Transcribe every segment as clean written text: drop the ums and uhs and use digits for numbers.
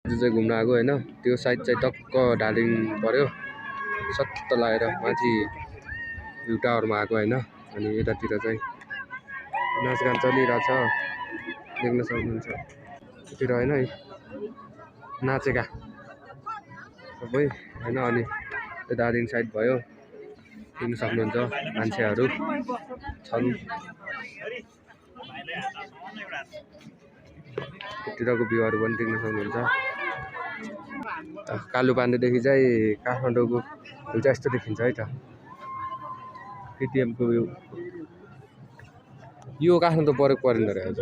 जो चाहिँ घुम्न आएको हैन त्यो साइड चाहिँ टक्क डालिङ पर्यो सत्त लागेर माथि भ्यू टावरमा आएको हैन अनि यतातिर चाहिँ नाचगान चलिरहेछ देख्न सक्नुहुन्छ यतिर हैन नाचेका सबै हैन अनि दार्जिलिङ साइड भयो देख्न सक्नुहुन्छ मान्छेहरू छन् यतिरको भ्यूहरू पनि देख्न सक्नुहुन्छ कालुपाण्डेदेखि चाहिँ काठमाडौँको भ्यू चाहिँ यस्तो देखिन्छ है त केटीएमको भ्यू यो काठमाडौँ परेको परिँदो रहेछ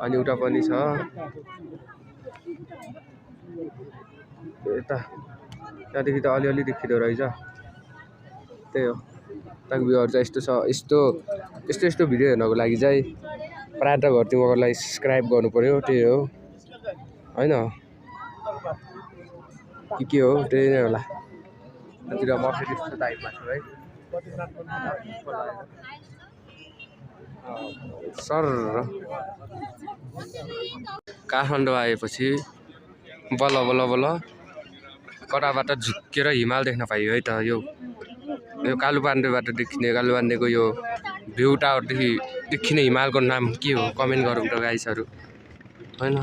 अनि उता पनि छ यता त्यहाँदेखि त अलिअलि देखिँदो रहेछ त्यही हो ताको भ्यूहरू चाहिँ यस्तो छ यस्तो भिडियो हेर्नको लागि चाहिँ प्रान्त घरतिमकोलाई सब्स्क्राइब गर्नु पर्यो त्यही हो हैन के हो त्यही नै होला यतिर मर्सिडिज छ टाइपमा छ है सर काठमाडौँ आएपछि बल्ल बल्ल बल्ल कताबाट झुक्केर हिमाल देख्न पाइयो है त यो कालुपाण्डेबाट देखिने कालुपाण्डेको यो भ्यू टावरदेखि देखिने हिमालको नाम के हो कमेन्ट गरौँ त गाइसहरू हैन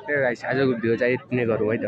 गाइस आजको भ्यू चाहिँ यति नै गरौँ है त।